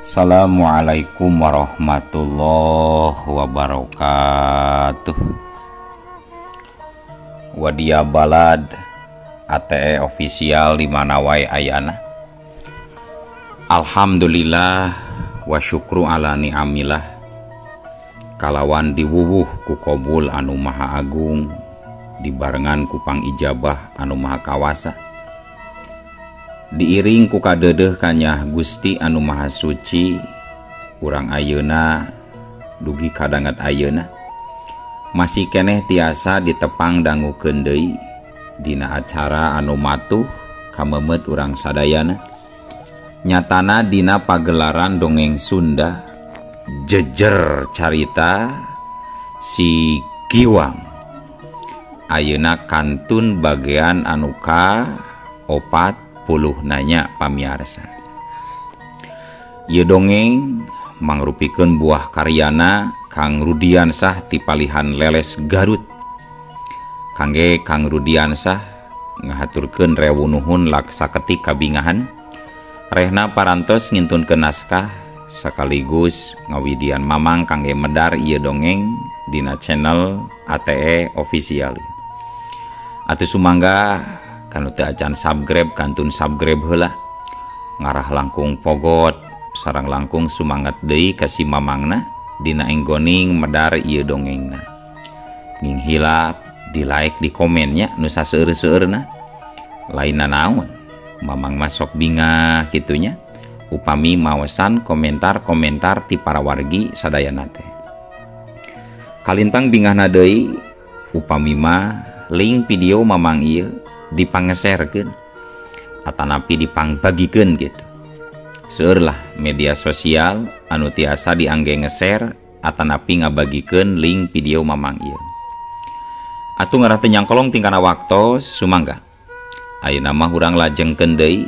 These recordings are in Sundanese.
Assalamualaikum warahmatullahi wabarakatuh. Wadia Balad ATE official di mana wae ayana. Alhamdulillah wa syukru ala ni'amillah. Kalawan diwuwuh ku kobul anu maha agung, dibarengan ku pangijabah anu maha kawasa. Diiring ku kadeudeuh kanyah Gusti anu maha suci, urang ayeuna dugi kadanget ayeuna masih keneh tiasa ditepang dangukeun deui dina acara anu matuh kamemet urang sadayana, nyatana dina pagelaran dongeng Sunda jejer carita si Giwang. Ayeuna kantun bagian anu ka 40 nanya pamiarsa. Ieu dongeng mangrupikeun buah karyana Kang Rudiansah ti palihan Leles Garut. Kangge Kang Rudiansah ngahaturkeun rewu nuhun laksaketik kabingahan rehna parantos ngintunkeun naskah sekaligus ngawidian mamang kangge medar ieu dongeng dina channel ATE official. Atuh sumangga kanu teu acan subscribe kantun subscribe heula, ngarah langkung pogot sareng langkung sumangat deui ka si mamangna dina enggoning medar ieu dongengna. Nging hilap di like di komennya nu saseueur-seueurna, lainna naon mamang mah sok bingah kitunya upami maosan komentar-komentar ti para wargi sadayana teh. Kalintang bingahna deui upami mah link video mamang ieu dipangeserkeun atanapi dipangbagikeun gitu. Seueur lah media sosial anu tiasa diangge ngeser atanapi ngabagikeun link video mamang ieu. Atuh ngarah teu nyangkolong tingkana waktos sumangga. Ayeuna mah urang lajengkeun deui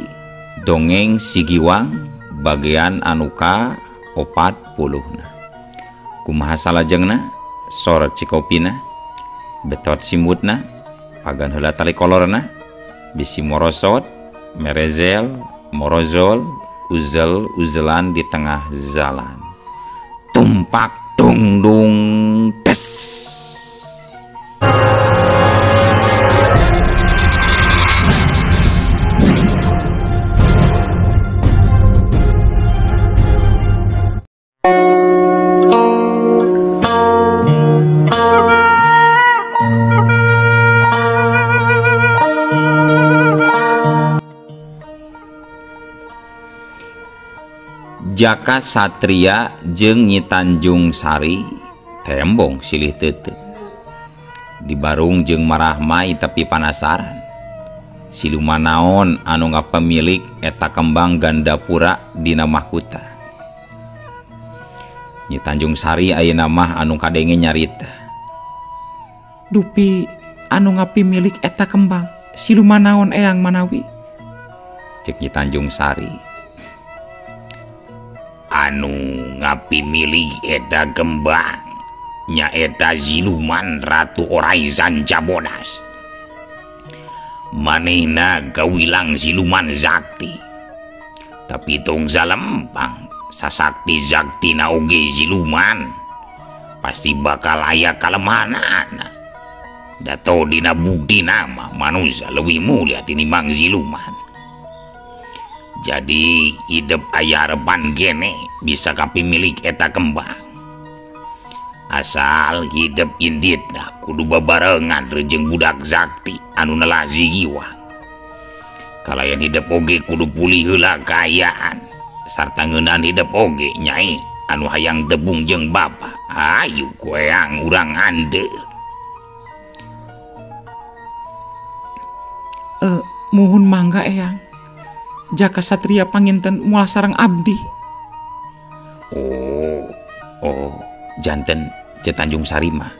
dongeng si Giwang bagian anu ka 40-na. Kumaha salajengna? Sor cikopina, betot simutna, pagan heula tali kolorna, bisi morosot, merezel, morozol, uzel uzelan di tengah jalan. Tumpak dung dung des. Jaka Satria jeung Nyi Tanjung Sari tembong silih teuteuk. Dibarung jeung marahmai tapi panasaran. Siluman naon anu ngapemilik eta kembang Gandapura dina mahkuta. Nyi Tanjung Sari ayeuna mah anu kadenge nyarita. Dupi anu ngapimilik eta kembang siluman naon eyang manawi? Cek Nyi Tanjung Sari. Anu ngapimilih eta kembang nyaeta siluman Ratu Oraizan Jabodas. Manehna gawilang siluman sakti, tapi tong salempang sasakti saktina oge siluman pasti bakal aya kalemahanana. Dato dina bukti nama manusia leuwih mulia tinimbang siluman. Jadi hidup aya harapan gene bisa kapimilik eta kembang. Asal hidup inditna kudu babarengan jeung budak sakti anu nelasi Giwang. Kalayan hidup oge kudu pulih heula kaayaan sarta ngeunaan hidup oge nyai anu hayang tebung jeung bapa. Ayu goeang urang andeur. Muhun mangga eyang. Jaka Satria panginten moal sareng abdi. Oh, janten Ce Tanjung Sari mah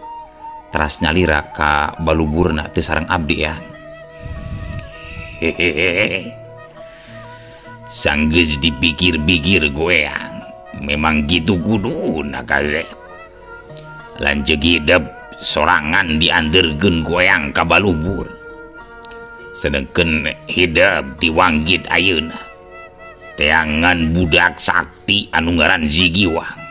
teras nyalira ka baluburna teu sareng abdi ya. Hehehe. Sanggeus dipikir-pikir goeang, memang gitu kuduna kasep. Lanceuk hidep sorangan dianderkeun goeang ka balubur. Sedengkeun hidep diwanggit ayeuna. Teangan budak sakti anu ngaran Zigiwang.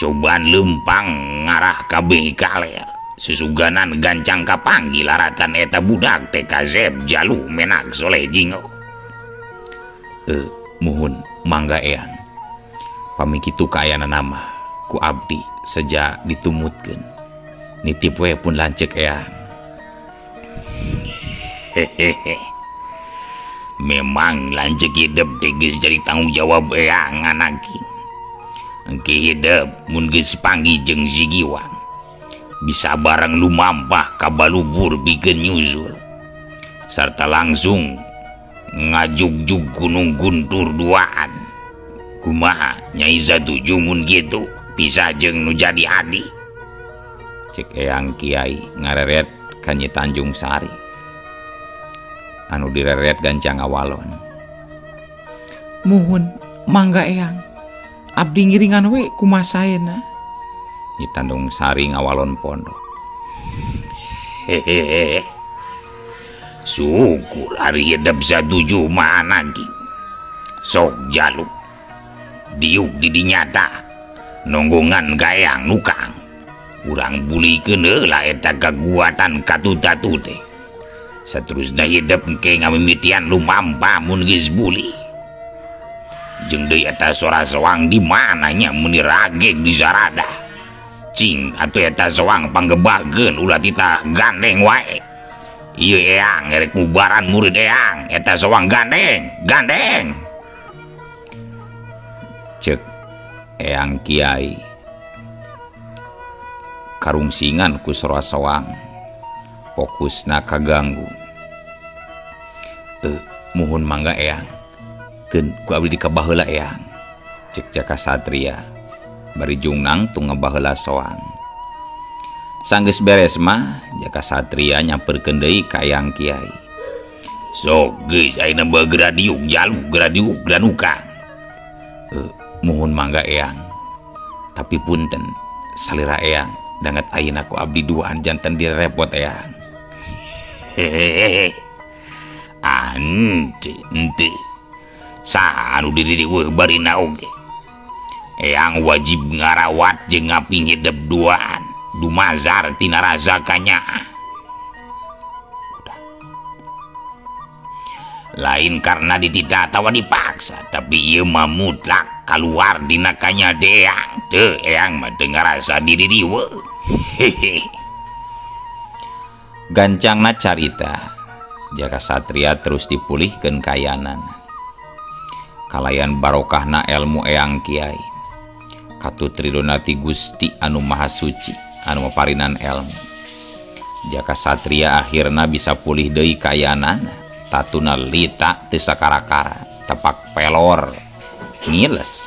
Cobaan lempang ngarah ka Bengki Kaler. Susuganan gancang kapanggil laratan eta budak teh Kazeb Jalu Menak Soleh Jingo. Muhun mangga eyang. Pami kitu kaayana nama ku abdi seja ditumutkeun. Nitip we pun lanceuk eyang. Hehehe. Memang lanceuk hidep teh geus jadi tanggung jawab eyang anaki. Engke hidep mun geus panggih jeung Zigiwang. Bisa bareng lumampah ka balubur bikeun nyusul. Sarta langsung ngajugjug Gunung Guntur duaan. Kumaha Nyai satuju mun kitu bisa jeung nu jadi adi. Cek eyang kiai ngareret ka Nyi Tanjung Sari. Anu direret gancang ngawalon. Muhun mangga eyang. Abdi ngiringan we kumasaena. Nyi Tanjung Sari ngawalon pondok. Hehehe. Syukur ari hidep satuju mah anaki. Sok jaluk. Diuk di dinyata nonggongan gayang nukang. Urang bulikeun heula eta kaguatan katutatu teh. Saterusna hidep engke ngamimitian lumampah mun geus bulih. Jeung deui eta sora soang di mana nya mun dirageg di sarada. Cing atuh eta soang panggebahkeun ulah tita gandeng wae. Ieu eyang erek mubaran murid eyang eta soang gandeng, gandeng. Cek eyang kiai karungsingan ku sora soang fokusna kaganggu. Muhun mangga eyang keun ku abdi dikabaheula eyang. Cek Jaka Satria bari jungnang tung ngabaheula soang. Sanggeus beres mah Jaka Satria nyamperkeun deui ka eyang kiai. Sok geus ayeuna bae geradiuk jalu geradiuk granuka. Muhun mangga eyang. Tapi punten salira eyang danget ayeuna ku abdi duaan janten direpot eyang. Hehehe. Ante ente. Saha anu diri weuh barina oge. Eyang wajib ngarawat jeung ngaping hidep duaan. Dumazar tina rasa kanyaah. Udah. Lain karena ditita atawa dipaksa, tapi ieu mah mutlak kaluar dina kanya deang. Teu eyang mah teu ngarasa diri riweuh. Hehe. Gancangna carita, Jaka Satria terus dipulihkeun kayanan. Kalayan barokahna elmu eyang kiai. Katut ridona ti Gusti anu Maha Suci anu maparinan elmu. Jaka Satria akhirna bisa pulih deui kayanana. Tatuna lita teu sakarakara, tepak pelor ngiles.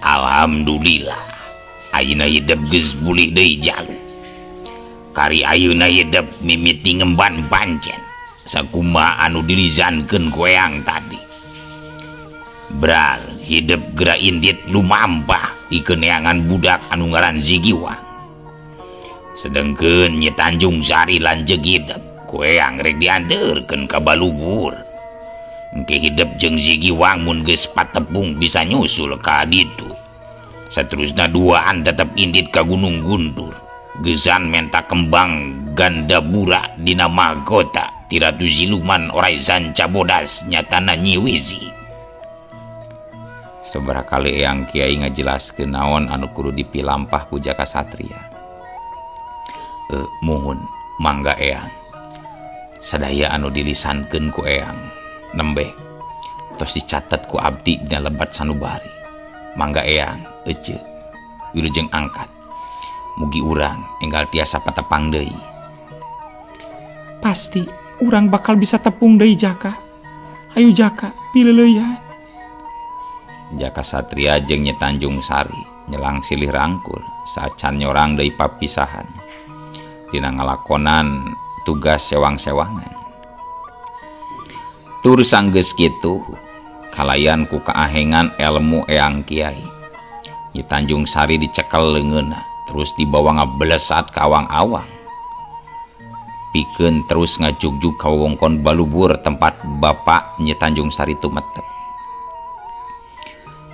Alhamdulillah ayeuna hidep geus pulih deui jalu. Kari ayeuna hidep mimiti ngemban pancen sakumaha anu dilizankeun ku eyang tadi. Bral hidep geura indit lumampah ikeun neangan budak anu ngaran Zigiwang. Sedengkeun Nyi Tanjung Sari lanceuk hidep ku eyang rek dianteurkeun ka balubur. Engke hidep jeung Zigiwang mun geus patepung bisa nyusul ka ditu. Saterusna duaan tetep indit ka Gunung Guntur. Geuzan menta kembang gandabura dina mahkota ti Ratu Siluman orai sanca bodas nyatana Nyi Wisi. Sabaraha kali eyang kiai ngajelaskeun naon anu kudu dipilampah ku Jaka Satria. Muhun mangga eyang. Sadaya anu dilisankeun ku eyang nembe tos dicatet ku abdi dina lebat sanubari. Mangga eyang ece wilujeng angkat. Mugi urang enggal tiasa patepang deui. Pasti urang bakal bisa tepung deui Jaka. Ayo Jaka pileuleyan. Jaka Satria jeung Nyi Tanjung Sari nyelang silih rangkul saacan nyorang deui papisahan. Dina ngalakonan tugas sewang-sewangan. Tur sanggeus kitu kalayan ku kaahengan elmu eyang kiai. Nyi Tanjung Sari dicekel leungeunna terus dibawa ngablesat ka awang-awang. Pikeun terus ngajugjug ka wewengkon Balubur tempat bapak Nyi Tanjung Sari tumetep.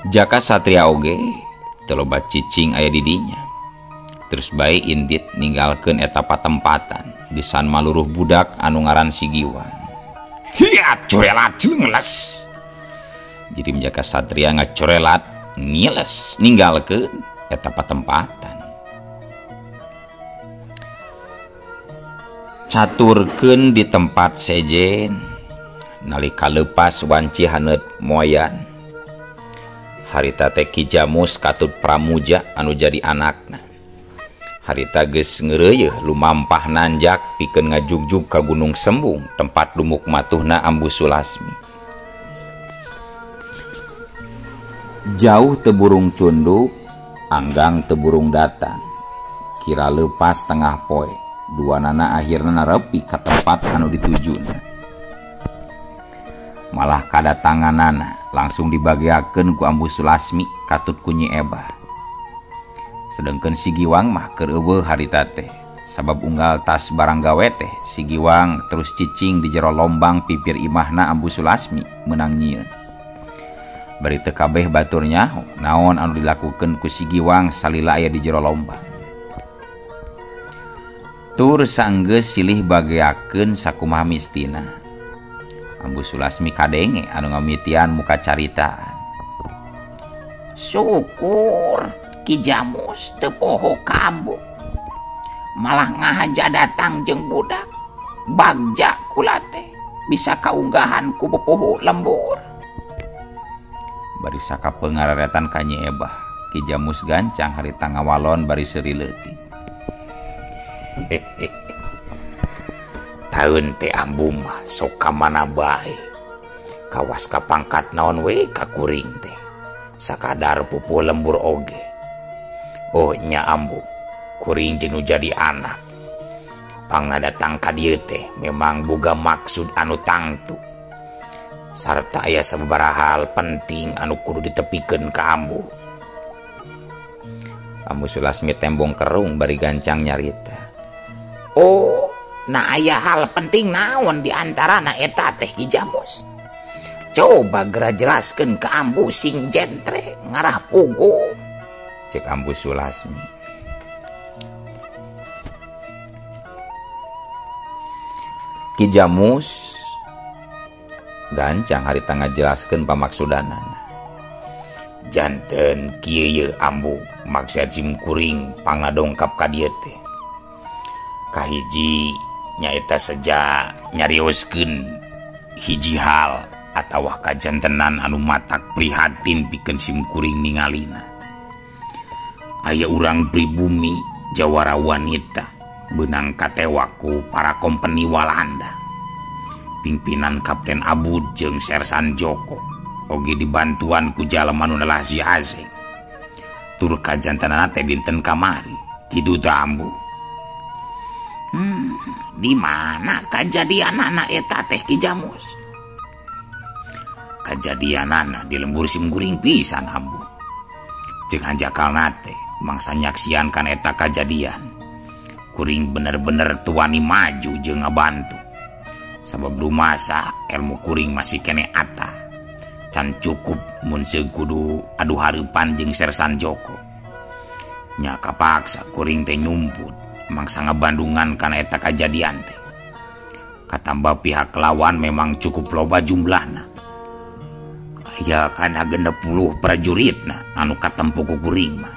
Jaka Satria oge teu loba cicing aya di dinya. Terus bae indit ninggalkeun eta patempatan gesan maluruh budak anu ngaran Si Giwang. Hiat corelat ngeles. Jadi Jaka Satria ngacorelat ngiles ninggalkeun eta patempatan. Caturkeun di tempat sejen nalika leupas wanci haneut moyan. Harita teh Ki Jamus katut Pramuja anu jadi anakna. Harita geus ngeureuyeuh lumampah nanjak pikeun ngajugjug ka Gunung Sembung tempat dumuk matuhna Ambu Sulasmi. Jauh teu burung cunduk, anggang teu burung datang. Kira leupas tengah poe, dua nana akhirna narepi ka tempat anu ditujuna. Malah kadatanganana langsung dibageakeun ku Ambu Sulasmi katut ku Nyi Ebah. Sedengkeun Si Giwang mah keur eueuh harita teh, sabab unggal tas barang gawe teh Si Giwang terus cicing di jero lombang pipir imahna Ambu Sulasmi meunang nyieun. Bari teu kabeh batur nyaho naon anu dilakukeun ku Si Giwang salila aya di jero lombang. Tur sanggeus silih bageakeun sakumaha mistina. Ambu Sulasmi kadenge anu ngamitian muka caritaan. Syukur Ki Jamus teu poho ka ambu. Malah ngahaja datang jeung budak. Bagja kula teh bisa kaunggahan ku pupuhu lembur. Bari sakapeung ngararetan ka Nyi Ebah, Ki Jamus gancang harita ngawalon bari seuri leutik. Taun teh ambu mah sok ka mana bae. Kawas ka pangkat naon we ka kuring teh. Sakadar pupuh lembur oge. Oh nya ambu, kuring jeung nu jadi anak. Pangna datang ka dieu teh memang boga maksud anu tangtu. Sarta aya sababaraha hal penting anu kudu ditepikeun ka ambu. Ambu Sulasmi tembong kerung bari gancang nyarita. Oh, nah aya hal penting naon di antarana eta teh Ki Jamus. Coba geura jelaskeun ka ambu sing jentre ngarah pugu. Cek Ambu Sulasmi. Ki Jamus gancang harita ngajelaskeun pamaksudanana. Janten kieu ye ambu maksud sim kuring pangadongkap ka dieu teh. Kahiji nyaeta seja nyarioskeun hiji hal atawa kajantenan anu matak prihatin pikeun sim kuring ningalina. Aya urang pribumi jawara wanita beunang katewak ku para kompeni Walanda. Pimpinan Kapten Abud jeung Sersan Joko oge dibantuan ku jalma nu nelah si Azeng. Tur kajantenanna teh dinten kamari kitu teh ambu. Di mana kajadianana eta teh Ki Jamus? Kajadianana di lembur sim kuring pisan ambu. Jeung hanjakalna teh mangsa nyaksian kan eta kajadian. Kuring bener-bener tuani maju jeung ngabantu. Sabab rumasa ilmu kuring masih kene ata. Can cukup mun seug kudu adu hareupan jeung Sersan Joko. Nya kapaksa kuring teh nyumput mangsa ngabandungan kana eta kajadian teh. Katamba pihak lawan memang cukup loba jumlahna. Aya kana 60 prajuritna anu katempo ku kuring mah.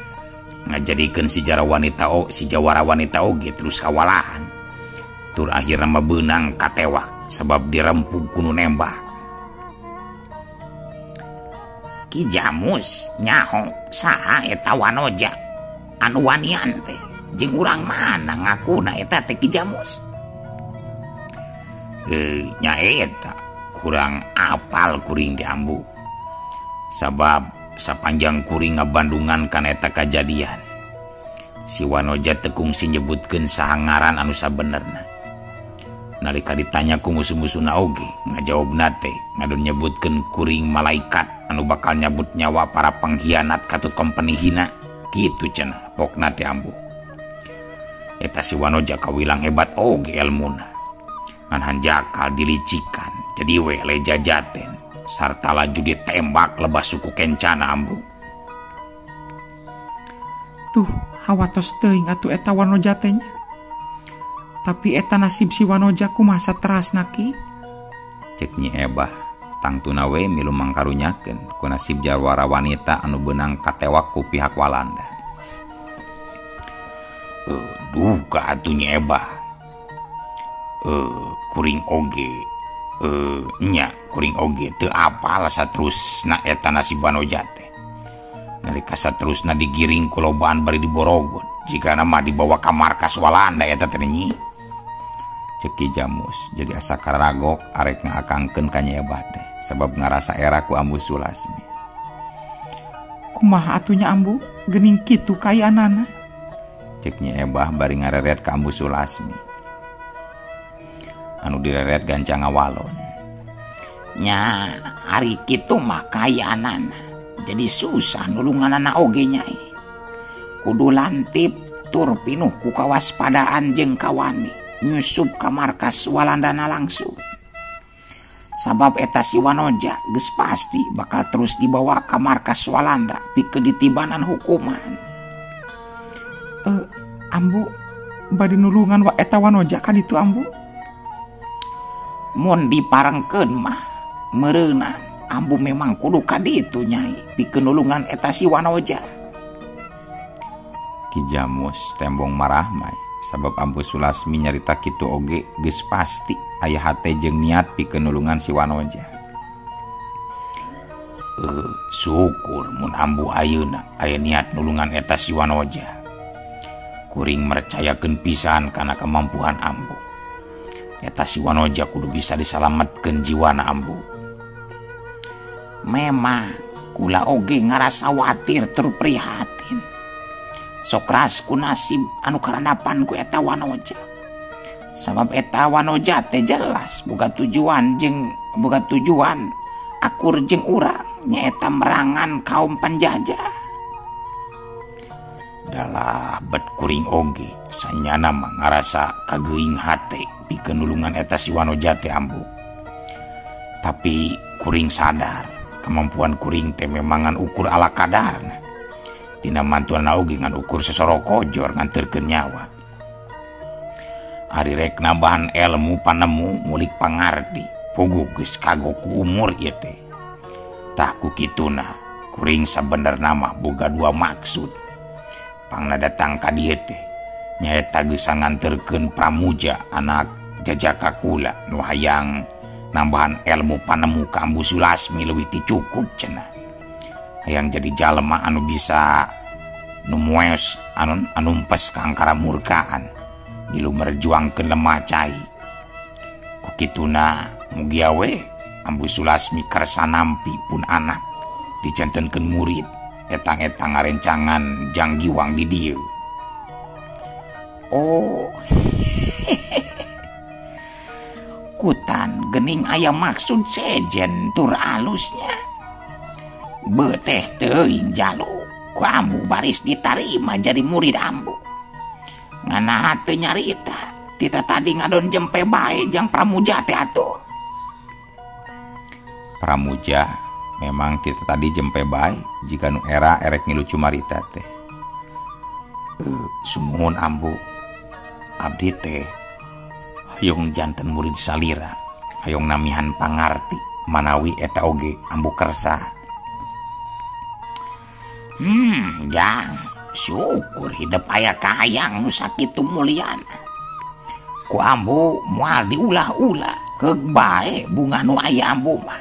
Ngajadikeun si jawara wanita oge terus kawalahan. Tur akhirna mah beunang katewak sebab dirempug ku nu nembak. Ki Jamus nyaho saha eta wanoja anu wanian teh jeung urang mana ngakuna eta teh Ki Jamus. Nya eta kurang apal kuring di ambu. Sabab sapanjang kuring ngabandungan kana eta kajadian. Si wanoja teu kungsi nyebutkeun saha ngaran anu sabenerna. Nalika ditanya ku musuh-musuhna oge ngajawabna teh ngadon nyebutkeun kuring malaikat anu bakal nyabut nyawa para pengkhianat katut kompeni hina. Kitu cenah pokna teh ambu. Eta si wanoja kawilang hebat oge elmuna. Ngan hanjakal dilicikan jadi we lejajaten sarta laju ditembak lebah suku kencana ambu. Duh, hawatos teuing atuh eta Wanoja teh nya. Tapi eta nasib si Wanoja kumaha saterasna ki? Cek Nyi Ebah tangtuna we milu mangkarunyakeun ku nasib jawara wanita anu beunang katewak ku pihak Walanda. Duka atuh Nyi Ebah. Kuring oge nya kuring oge teu apal saterusna eta nasib Wanoja teh. Nalika saterusna digiring ku lobaan bari diborogot jigana mah dibawa ka markas Walanda eta teh Nyi. Cek Ki Jamus jadi asa karagok arek ngaakangkeun ka Nyi Ebah teh sabab ngarasa era ku Ambu Sulasmi. Kumaha atuh nya Ambu geuning kitu kayaanana? Cek Nyi Ebah bari ngareret ka Ambu Sulasmi. Anu direret gancang ngawalon. Nya ari kitu mah kayaanana jadi susah nulunganana oge nyai. Kudu lantip tur pinuh ku kawaspadaan jeung kawani nyusup ka markas Walandana langsung. Sabab eta si Wanoja geus pasti bakal terus dibawa ka markas Walanda pikeun ditibanan hukuman. Ambu bade nulungan wa eta Wanoja ka ditu Ambu? Mun diparengkeun mah meureunan Ambu memang kudu ka ditu nyai pikeun nulungan eta si Wanoja. Ki Jamus tembong marah mah sabab Ambu Sulasmi nyarita kitu oge geus pasti aya hate jeung niat pikeun nulungan si Wanoja. Syukur mun Ambu ayeuna aya niat nulungan eta si Wanoja. Kuring mercayakeun pisan kana kemampuan Ambu. Eta si Wanoja kudu bisa disalametkeun jiwana Ambu. Memang kula oge ngarasa watir tur prihatin. Sokras ku nasib anu karandapan ku eta Wanoja. Sabab eta Wanoja teh jelas boga tujuan jeung boga tujuan akur jeung urang nyaeta merangan kaum penjajah. Dalah bet kuring oge sanyana mah ngarasa kageuing hate pikeun nulungan eta si Wanoja teh Ambu. Tapi kuring sadar kemampuan kuring teh memang ngan ukur ala kadarna. Dina mantuan oge ngan ukur sesorokojor nganterkeun nyawa. Ari rek nambahan ilmu panemu mulik pangarti puguh geus kagok ku umur ieu teh. Tah ku kituna kuring sabenerna mah boga dua maksud. Pangna datang ka dieu teh nyaeta geus nganterkeun Pramuja anak jajaka kula nu hayang nambahan ilmu panemu ka Ambu Sulasmi leuwih ti cukup cenah. Hayang jadi jalma anu bisa numues anu anumpes ka angkara murkaan milu merjuangkeun lemah cai. Ku kituna mugia we Ambu Sulasmi kersa nampi pun anak dijantenkeun murid etang-etang ngarencangan jang giwang di dieu. Oh. Kutan gening aya maksud sejen tur alusnya. Beteh teuing jalu ku Ambu baris ditarima jadi murid Ambu. Ngana teu nyarita tita tadi ngadon jempe bae jang Pramuja teh atuh. Pramuja memang tita tadi jempe bae jika nu era erek ngilu cumarita teh. Sumuhun Ambu, abdi teh hoyong janten murid salira, hoyong namihan pangarti manawi eta oge Ambu kersa. Jang, syukur hidup aya kahayang nu sakitu mulyana. Ku Ambu moal diulah-ulah, keuk bae bunga nu aya Ambu mah.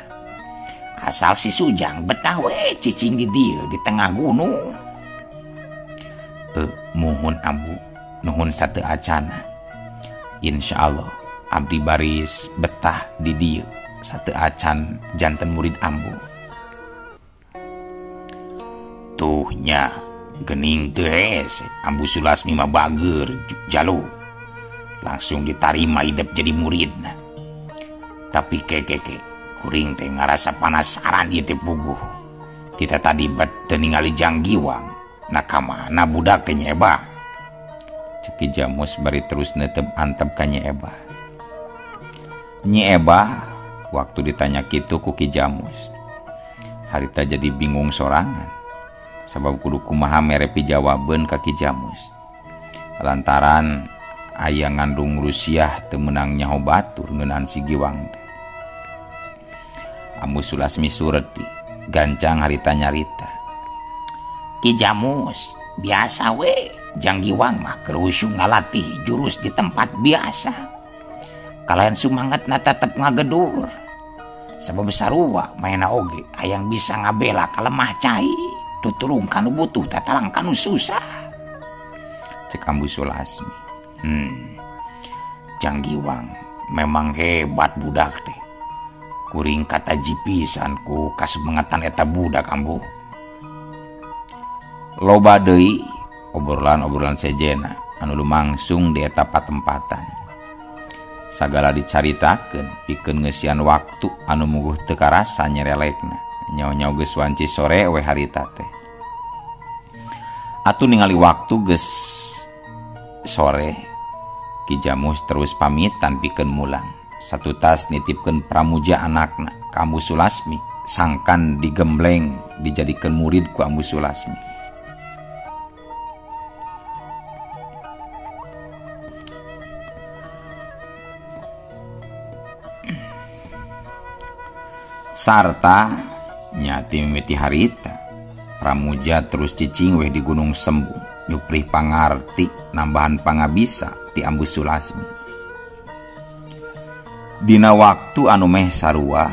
Asal si Sujang betah we cicing di dieu di tengah gunung. Muhun Ambu, nuhun sateu acana. Insyaallah abdi baris betah di dieu sateu acan janten murid Ambu. Tuh nya gening teu hese Ambu Sulasmi mah bager jalu. Langsung ditarima hidup jadi muridna. Tapi kekeke kuring teh ngarasa panasaran ieu teh puguh. Kita tadi bet teu ningali jang giwang. Nah ka mana budak teh Nyi Ebah? Cek Ki Jamus bari terus netep antep ka Nyi Ebah. Nyi Ebah waktu ditanya kitu ku Ki Jamus. Harita jadi bingung sorangan. Sabab kudu kumaha mere pijawabeun ka Ki Jamus. Lantaran aya ngandung rusiah teu meunang nyaho batur ngeunaan si Giwang teh. Ambu Sulasmi sureti, gancang harita nyarita. Ki Jamus biasa we, Jang Giwang mah keur usum ngalatih jurus di tempat biasa. Kalayan sumangatna tetep ngagedur. Sabab sarua maena oge hayang bisa ngabela kalemah cai, tutulung kanu butuh tatalang kanu susah. Cek Ambu Sulasmi. Jang Giwang memang hebat budak teh. Kuring kata jipisan ku kasumangatan eta budak ambu. Loba deui obrolan-obrolan sejena anu lumangsung di eta patempatan. Sagala dicaritakeun pikeun ngeusian waktu anu muguh teu karasa nyerelekna. Nyaho-nyaho geus wanci sore we harita teh. Atuh ningali waktu geus sore, Ki Jamus terus pamitan pikeun mulang. Satu tas nitipkeun Pramuja anakna ka Ambu Sulasmi, sangkan digembleng dijadikeun murid ku Ambu Sulasmi. Sarta nyati mimiti harita Pramuja terus cicing weh di Gunung Sembung nyuprih pangarti nambahan pangabisa ti Ambu Sulasmi. Dina waktu anu meh sarua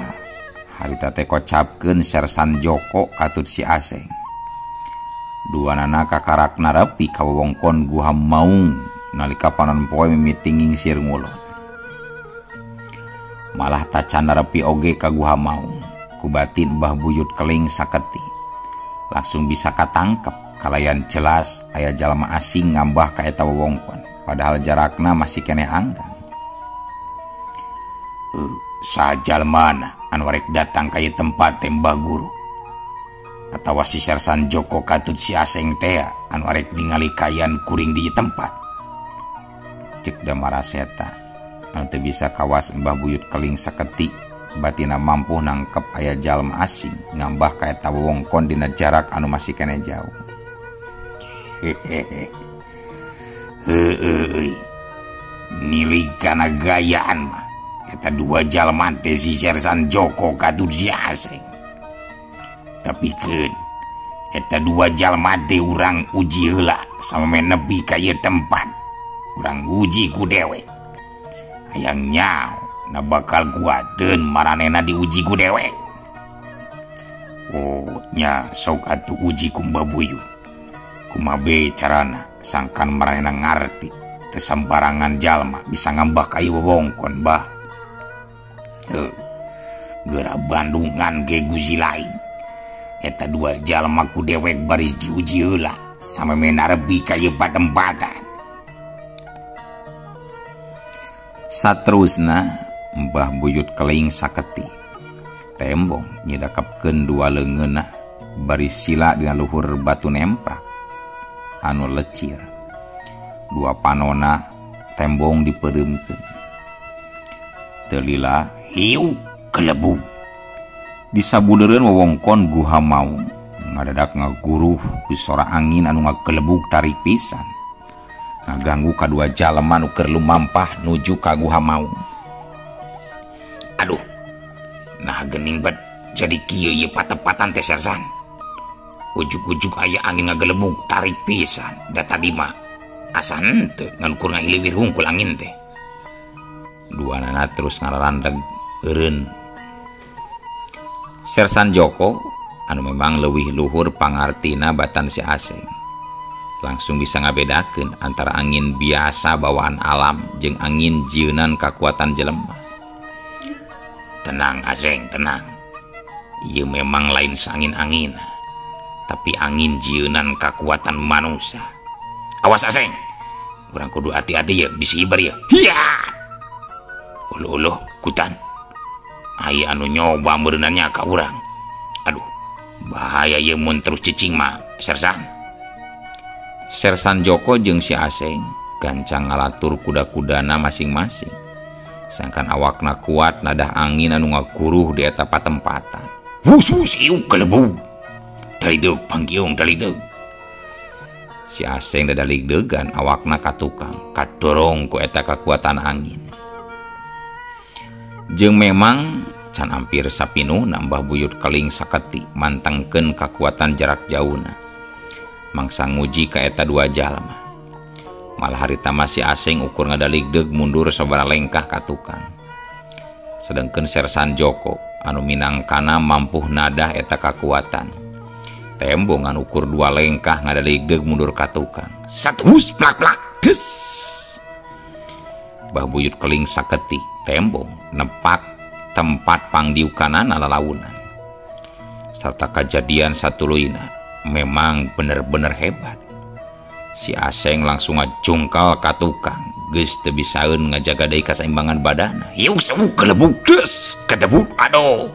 harita teh kocapkeun Sersan Joko katut si Aseng. Duanana kakarak narepi ka wewengkon Guha Maung nalika panon poe mimiti ngingsir ngulon. Malah tacan narepi oge ka Guha Maung ku batin Mbah Buyut Keling saketi. Langsung bisa katangkep kalayan jelas aya jalma asing ngambah ka eta wewengkon padahal jarakna masih keneh anggang. Sajalmana anu arek datang ka ieu tempat teh Mbah Guru atawa si Sersan Joko katut si Aseng teh anu arek ningali kayan kuring di ieu tempat. Cek Damara Seta anu teu bisa kawas Mbah Buyut Keling saketi batina mampu nangkep aya jalma asing ngambah ka eta wewengkon dina jarak anu masih keneh jauh. Hehehe. Heueuy. Nilai kana gayaan mah eta dua jalma teh si Sersan Joko katut si Aseng. Tapi keun eta dua jalma teh urang uji heula sameme nepi ka ieu tempat. Urang uji ku dewek. Hayang nyaho na bakal kuateun maranehna diuji ku dewek. Oh nya sok atuh uji ku Mbah Buyut. Kumaha be carana sangkan maranehna ngarti teu sambarangan jalma bisa ngambah ka ieu wewengkon bah. Geura Bandungan ge guzi lain. Eta dua jalma ku dewek baris diuji heula sameme narebi ka ieu padempatan. Saterusna Mbah Buyut Keling saketi. Tembong nyidakepkeun dua leungeunna bari sila dina luhur batu nemprak anu lecir. Dua panona tembong dipeureumkeun. Teu lila hiu kelebug disabudeureun wewengkon Guha Maung ngadadak ngaguruh ku sora angin anu ngagelebug tarik pisan. Ngaganggu kadua jalma nu keur lumampah nuju ka Guha Maung. Aduh, nah gening bet jadi kieu ieu patepatan teh Sersan. Ujug-ujug aya angin ngagelebug tarik pisan. Da tadi mah asa henteu ngan kur ngahiliwir hungkul angin teh. Duanana terus ngaralandeg eureun. Sersan Joko anu memang leuwih luhur pangartina batan si Aseng langsung bisa ngabedakeun antara angin biasa bawaan alam jeung angin jieunan kakuatan jelema. Tenang Aseng, tenang. Ieu memang lain sangin-angin, tapi angin jieunan kakuatan manusia. Awas Aseng, urang kudu hati-hati ya, bisi ibar ya. Hiya! Uluh-uluh, kutan. Aya anu nyoba meureunannya ka urang. Aduh, bahaya ieu mun terus cicing mah, Sersan. Sersan Joko jeung si Aseng gancang ngalatur kuda-kudana masing-masing. Sangkan awakna kuat nadah angin anu ngaguruh di eta patempatan. Wus wus ieu kelebug. Dalideug panggiung dalideug. Si Aseng dadaligdegan awakna ka tukang, kadorong ku eta kakuatan angin. Jeung memang can ampir sapinuh nambah buyut keling saketi mantengkeun kakuatan jarak jauhna. Mangsa nguji ka eta dua jalma. Malah harita masih Aseng ukur ngadaligdeug mundur sabaraha lengkah ka tukang. Sedengkeun Sersan Joko anu minangkana mampuh nadah eta kakuatan. Tembong ngan ukur dua lengkah ngadaligdeug mundur ka tukang. Satu hus plak-plak des. Bah buyut keling saketi tembong nepak tempat pangdiukanana lalaunan. Sarta kajadian satuluyna memang bener-bener hebat. Si Aseng langsung ngajungkal ka tukang, geus teu bisaeun ngajaga deui kasaimbangan badana. Ieu sewu kelebug des kedebut aduh.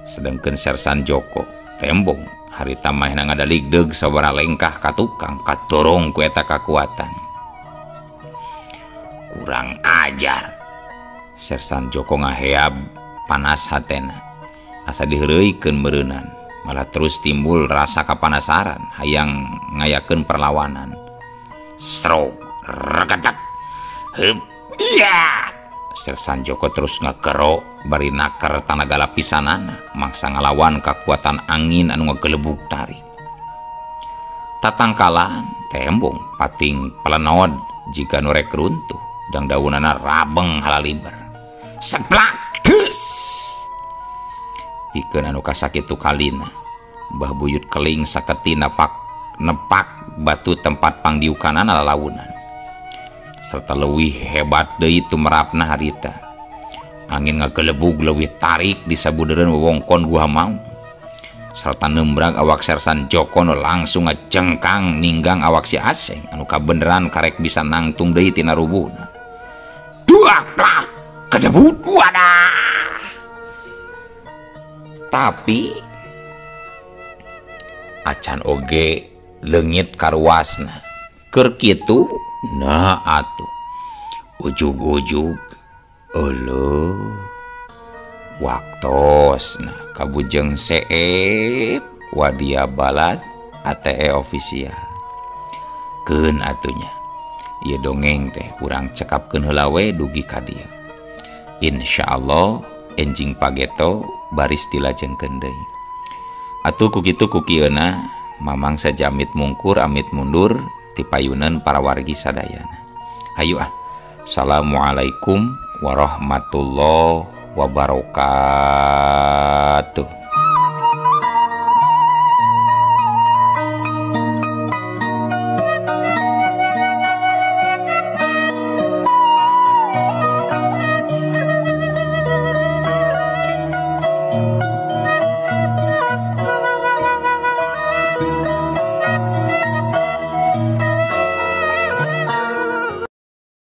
Sedengkeun Sersan Joko tembong harita manehna ngadaligdeug sabaraha lengkah ka tukang, kadorong ku eta kakuatan. Kurang ajar. Sersan Joko ngaheab panas hatena. Asa diheureuykeun meureunnan, malah terus timbul rasa kapanasaran hayang ngayakeun perlawanan. Stroke regetak. Heup. Iya. Sersan Joko terus ngagero bari naker tanaga lapisanana mangsa ngalawan kakuatan angin anu ngagelebug tarik. Tatangkalan tembong pating pelenod jiga nu rek runtuh dang daunana rabeng halaliber. Seplak des. Pikeun anu kasakitu kalina, Mbah Buyut keling saketi nepak batu tempat pangdiukanana lalaunan. Serta leuwih hebat deui tumerapna harita. Angin ngagelebug leuwih tarik di sabudeureun wewengkon Gua Maung. Serta nembrang awak Sersan Joko nu langsung ngajengkang ninggang awak si Aseng anu kabeneran karek bisa nangtung deui tina rubuhna. Dua plak kedebut wadah. Tapi acan oge leungit karuasna. Keur kitu nah atuh ujug-ujug euleuh waktosna kabujeng seep wadia balad ATE official. Keun atunya ieu dongeng teh urang cekapkeun heula we dugi ka dieu. Insyaallah enjing pageto baris dilajengkeun deui. Atuh ku kitu ku kieuna mamang sajamit mungkur amit mundur ti payunan para wargi sadayana. Hayu ah. Assalamualaikum warahmatullahi wabarakatuh.